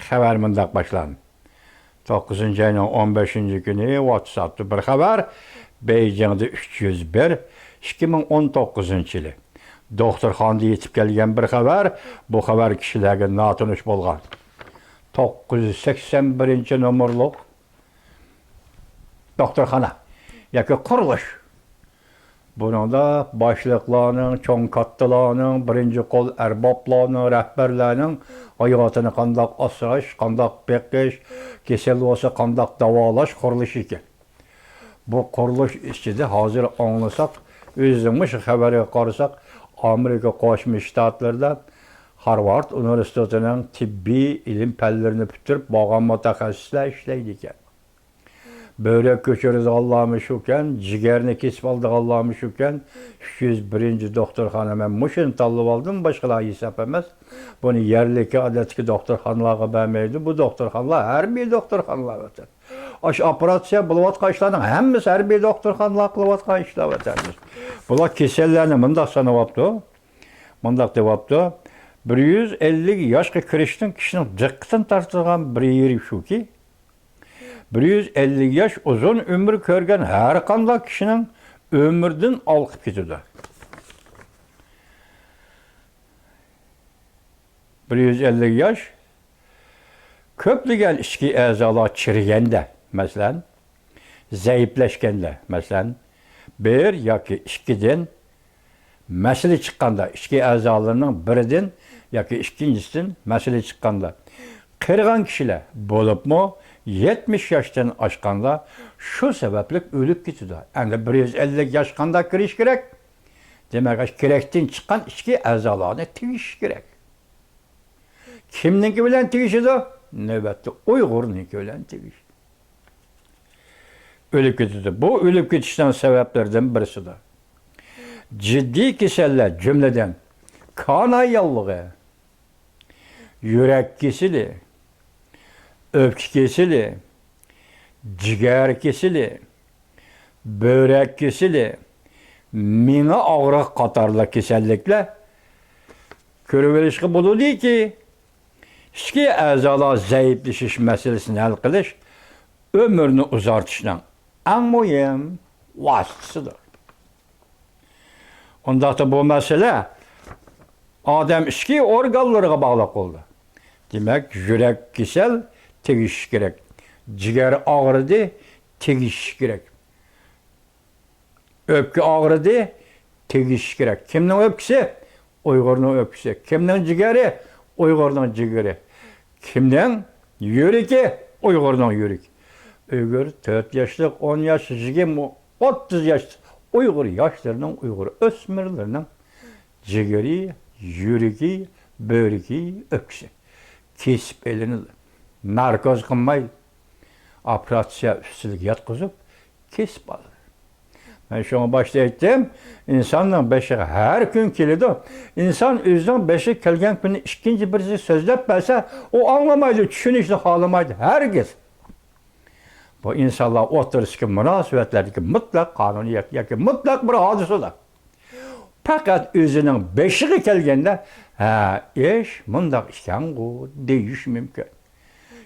خەۋەر مۇنداق باشلاندى. توققۇزىنچى ئاينىڭ ئون بەشىنچى كۈنى ۋاتساپتا بىر خەۋەر، بېيجىڭدا ئۈچ يۈز بىر، ئىككى مىڭ ئون توققۇزىنچى يىلى. دوختۇرخانىدا يېتىپ كەلگەن بىر خەۋەر، بۇ خەۋەر كىشىلەرگە ناتونۇش بولغان. توققۇز يۈز سەكسەن بىرىنچى نومۇرلۇق دوختۇرخانا ياكى قۇرۇلۇش. بۇنىڭدا باشلىقلارنىڭ، چوڭ كاتتىلارنىڭ، بىرىنچى قول ئەربابلارنىڭ، رەھبەرلەرنىڭ ھاياتىنى قانداق ئاسراش، قانداق بېقىش، كېسەل بولسا قانداق داۋالاش قۇرۇلۇشى ئىكەن. بۇ قۇرۇلۇش ئىچىدە ھازىر ئاڭلىساق، ئۆزىنىڭ مۇشۇ خەۋەرگە قارىساق، ئامېرىكا قوشما شتاتلىرىدا خارۋارد ئۇنىۋېرسىتېتىنىڭ تېببىي ئىلىم پەنلىرىنى پۈتتۈرۈپ بولغان مۇتەخەسسىسلەر ئىشلەيدىكەن. بۆرەك كۆچۈرىدىغانلارمۇ شۇكەن، جىگەرنى كېسىپ ئالىدىغانلارمۇ شۇكەن. ئۈچ يۈز بىرىنچى دوختۇرخانا، مەن مۇشۇنى تاللىۋالدىم، باشقىلار ھېساب ئەمەس. بۇنى يەرلىكى، ئادەتتىكى دوختۇرخانىلارغا بەرمەيدۇ. بۇ دوختۇرخانىلار ھەربىي دوختۇرخانىلار ۋەتەن. ئاشۇ ئوپېراتسىيە بولۇۋاتقان ئىشلارنىڭ ھەممىسى ھەربىي دوختۇرخانىلار قىلىۋاتقان ئىشلار ۋەتەندىش. بۇلار كېسەللەرنى مۇنداق سانىۋاپتۇ، مۇنداق دەۋاپتۇ، بىر يۈز ئەللىك ياشقا كىرىشتىن كىشىنىڭ دىققىتىنى تارتىدىغان بىر يېرى شۇكى، بىر يۈز ئەللىك ياش ئۇزۇن ئۆمۈر كۆرگەن ھەرقانداق كىشىنىڭ ئۆمرىدىن ھالقىپ كېتىدۇ. بىر يۈز ئەللىك ياش كۆپلىگەن ئىچكى ئەزالار چىرىگەندە، مەسىلەن، زەئىپلەشكەندە، مەسىلەن، بىر ياكى ئىككىدىن مەسىلە چىققاندا، ئىچكى ئەزالىرىنىڭ بىرىدىن ياكى ئىككىنچىسىدىن مەسىلە چىققاندا، قېرىغان كىشىلەر، بولۇپمۇ يەتمىش ياشتىن ئاشقاندا شۇ سەۋەبلىك ئۆلۈپ كېتىدۇ. ئەمدى بىر يۈز ئەللىك ياش قانداق كىرىش كېرەك؟ دېمەك، ئاشۇ كېرەكتىن چىققان ئىچكى ئەزالارنى تېگىش كېرەك. كىمنىڭكى بىلەن تېگىشىدۇ؟ نۆۋەتتە ئۇيغۇرنىڭكى بىلەن تېگىشىدۇ. ئۆلۈپ كېتىدۇ. بۇ ئۆلۈپ كېتىشنىڭ سەۋەبلىرىدىن بىرسىدۇر. جىددىي كېسەللەر، جۈملىدىن كانا ياللۇغى، يۈرەك كېسىلى، ئۆپكە كېسىلى، جىگەر كېسىلى، بۆرەك كېسىلى، مېڭە ئاغرىقى قاتارلىق كېسەللىكلەر كۆرۈۋېلىشقا بولىدۇكى، ئىچكى ئەزالار زەئىپلىشىش مەسىلىسىنى ھەل قىلىش ئۆمۈرنى ئۇزارتىشنىڭ ئەڭ مۇھىم ۋاسىتىسىدۇر. ئۇنداقتا بۇ مەسىلە ئادەم ئىچكى ئورگانلىرىغا باغلىق بولىدۇ. دېمەك، يۈرەك كېسەل، تېگىشىش كېرەك. جىگەر ئاغرىدى، تېگىشىش كېرەك. ئۆپكە ئاغرىدى، تېگىشىش كېرەك. كىمنىڭ ئۆپكىسى؟ ئۇيغۇرنىڭ ئۆپكىسى. كىمنىڭ جىگەرى؟ ئۇيغۇرنىڭ جىگىرى. كىمنىڭ يۈرىكى؟ ئۇيغۇرنىڭ يۈرىكى. ئۇيغۇر تۆت ياشلىق، ئون ياش، يىگىرمە، ئوتتۇز ياش ئۇيغۇر ياشلىرىنىڭ، ئۇيغۇر ئۆسمۈرلىرىنىڭ جىگىرى، يۈرىكى، بۆرىكى، ئۆپكىسى كېسىپ ئېلىنىدۇ. ناركوز قىلماي، ئوپېراتسىيە ئۈستىلىگە ياتقۇزۇپ، كېسىپ ئالىدۇ. مەن شۇڭا باشتا ئېيتتىم، ئىنساننىڭ بېشىغا ھەر كۈن كېلىدۇ. ئىنسان ئۆزىنىڭ بېشىغا كەلگەن كۈنى ئىككىنچى بىرسىگە سۆزلەپ بەرسە، ئۇ ئاڭلىمايدۇ، چۈشىنىشنى خالىمايدۇ، ھەرگىز. بۇ ئىنسانلار ئوتتۇرىسىدىكى مۇناسىۋەتلەردىكى مۇتلەق قانۇنىيەت ياكى مۇتلەق بىر ھادىسىدۇر. پەقەت ئۆزىنىڭ بېشىغا كەلگەندە، ھە، ئىش مۇنداق ئىكەنغۇ، دېيىش مۇمكىن.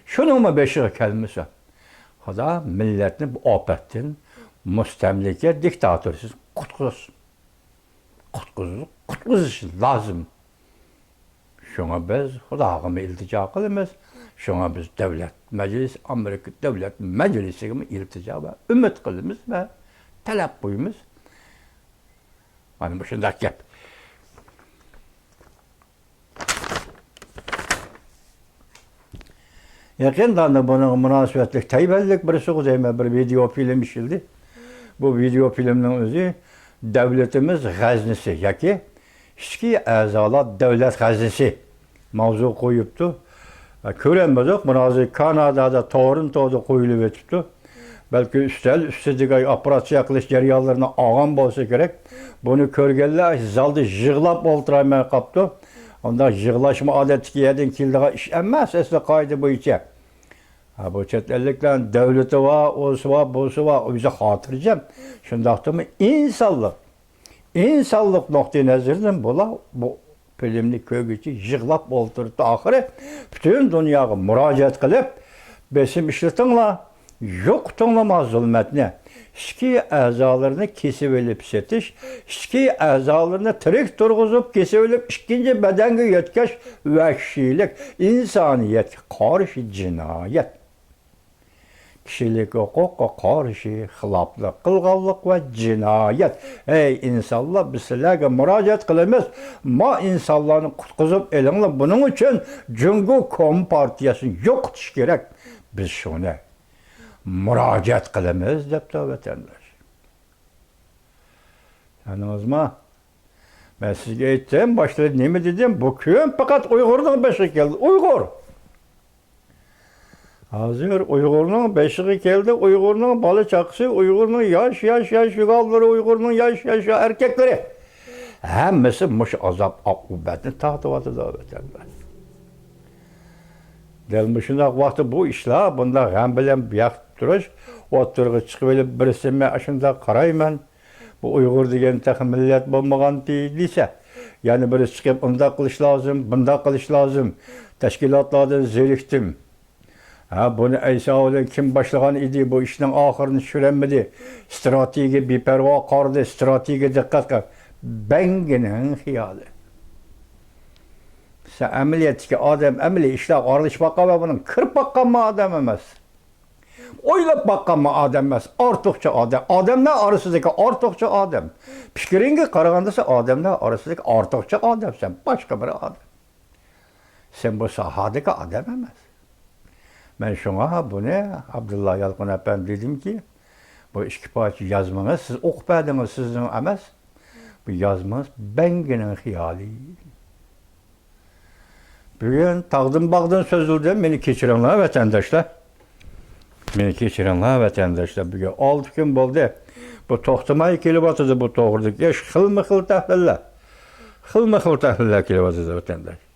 شۇنىڭمۇ بېشىغا كەلمىسە، خۇدا مىللەتنى بۇ ئاپەتتىن، مۇستەملىكە دىكتاتورسىز قۇتقۇزسۇن. قۇتقۇز-، قۇتقۇزۇشى لازىم. شۇڭا بىز خۇداغىمۇ ئىلتىجا قىلىمىز. شۇڭا بىز دۆلەت مەجلىسى، ئامېرىكا دۆلەت مەجلىسىگىمۇ ئىلتىجا ۋە ئۈمىد قىلىمىز ۋە تەلەپ قويىمىز. مانا مۇشۇنداق گەپ. يېقىندا بۇنىڭغا مۇناسىۋەتلىك تەيۋەنلىك بىرسىغۇ دەيمەن، بىر ۋىدېئو فىلىم ئىشلىدى. بۇ ۋىدېئو فىلىمنىڭ ئۆزى دۆلىتىمىز غەزنىسى ياكى ئىچكى ئەزالار دۆلەت غەزنىسى ماۋزۇ قويۇپتۇ. كۆرەلمىدۇق، مانا ھازىر كانادادا، تورونتودا قويۇلۇپ ئۆتۈپتۇ. بەلكى ئۈستەل ئۈستىدىكى ئوپېراتسىيە قىلىش جەريانلىرىنى ئالغان بولسا كېرەك. بۇنى كۆرگەنلەر زالدا يىغلاپ ئولتۇرالماي قاپتۇ. ئۇنداق يىغلاشمۇ ئادەتتىكى يەردىن كېلىدىغان ئىش ئەمەس، ئەسلى قائىدە بويىچە. ھە، بۇ چەت ئەللىكلەرنىڭ دۆلىتى بار، ئۇسى بار، بۇسى بار، ئۆزى خاتىرجەم. شۇنداقتىمۇ ئىنسانلىق، ئىنسانلىق نۇقتىئى نەزىرىدىن بۇلار بۇ فىلىمنى كۆرگۈچە يىغلاپ ئولتۇرۇپتۇ. ئاخىرى پۈتۈن دۇنياغا مۇراجىئەت قىلىپ، بېسىم ئىشلىتىڭلار، يوقىتىڭلار ما زۇلمەتنى. ئىچكى ئەزالىرىنى كېسىۋېلىپ سېتىش، ئىچكى ئەزالىرىنى تىرىك تۇرغۇزۇپ كېسىۋېلىپ ئىككىنچى بەدەنگە يۆتكەش ۋەھشىيلىك، ئىنسانىيەتكە قارشى جىنايەت. كىشىلىك ھوقۇققا قارشى خىلاپلىق قىلغانلىق ۋە جىنايەت. ئەي ئىنسانلار، بىز سىلەرگە مۇراجىئەت قىلىمىز، ما ئىنسانلارنى قۇتقۇزۇپ ئېلىڭلار. بۇنىڭ ئۈچۈن جۇڭگو كومپارتىيەسىنى يوقىتىش كېرەك. بىز شۇنى مۇراجىئەت قىلىمىز، دەپتۇ ۋەتەنداش. ئاڭلىدىڭىزمۇ؟ مەن سىزگە ئېيتتىم، باشتا نېمە دېدىم؟ بۇ كۈن پەقەت ئۇيغۇرنىڭ بېشىغا كەلدى. ئۇيغۇر! ھازىر ئۇيغۇرنىڭ بېشىغا كەلدى، ئۇيغۇرنىڭ بالا-چاقىسى، ئۇيغۇرنىڭ ياش، ياش، ياش يۈگەنلىرى، ئۇيغۇرنىڭ ياش، ياش، ياش ئەركەكلىرى. ھەممىسى مۇشۇ ئازاب-ئاقىۋەتنى تارتىۋاتىدۇ، ۋەتەنداش. دەل مۇشۇنداق ۋاقىتتا بۇ ئىشلار، بۇنداق غەم بىلەن بىياق تۇرۇش، ئوتتۇرىغا چىقىۋېلىپ، بىرسى مەن ئاشۇنداق قارايمەن، بۇ ئۇيغۇر دېگەن تېخى مىللەت بولمىغانتى دېسە، يەنە بىرسى چىقىپ، ئۇنداق قىلىش لازىم، بۇنداق قىلىش لازىم، تەشكىلاتلاردىن زېرىكتىم. ھە، بۇنى ئەيسا بىلەن كىم باشلىغان ئىدى؟ بۇ ئىشنىڭ ئاخىرىنى چۈشۈرەلمىدى. ئىستراتېگىيە بىپەرۋا قارىدى، ئىستراتېگىيە دىققەت قىل. بەڭگىنىڭ خىيالى. سەن ئەمەلىيەتتىكى ئادەم، ئەمەلىي ئىشلارغا ئارىلىشىپ باققان ۋە بۇنىڭ كىرىپ باققانمۇ ئادەم ئەمەس. ئويلاپ باققانمۇ ئادەم ئەمەس. ئارتۇقچە ئادەم. ئادەملەر ئارىسىدىكى ئارتۇقچە ئادەم. پىكرىڭگە قارىغاندا سەن ئادەملەر ئارىسىدىكى ئارتۇقچە ئادەمسەن. باشقا بىر ئادەم. سەن بۇ ساھەدىكى ئادەم ئەمەس. مەن شۇڭا بۇنى ئابدۇللا يالقۇن ئەپەندى دېدىمكى، بۇ ئىككى پارچە يازمىڭىز، سىز ئوقۇپ بەردىڭىز، سىزنىڭ ئەمەس. بۇ يازمىڭىز بەڭگىنىڭ خىيالى. بۈگۈن تاغدىن باغدىن سۆزلىدىم، مېنى كەچۈرۈڭلار، ۋەتەنداشلار. مېنى كەچۈرۈڭلار، ۋەتەنداشلار. بۈگۈن ئالتە كۈن بولدى. بۇ توختىماي كېلىۋاتىدۇ، بۇ توغرىدىكى ئىش. خىلمۇ خىل تەھلىللەر. خىلمۇ خىل تەھلىللەر كېلىۋاتىدۇ، ۋەتەنداش.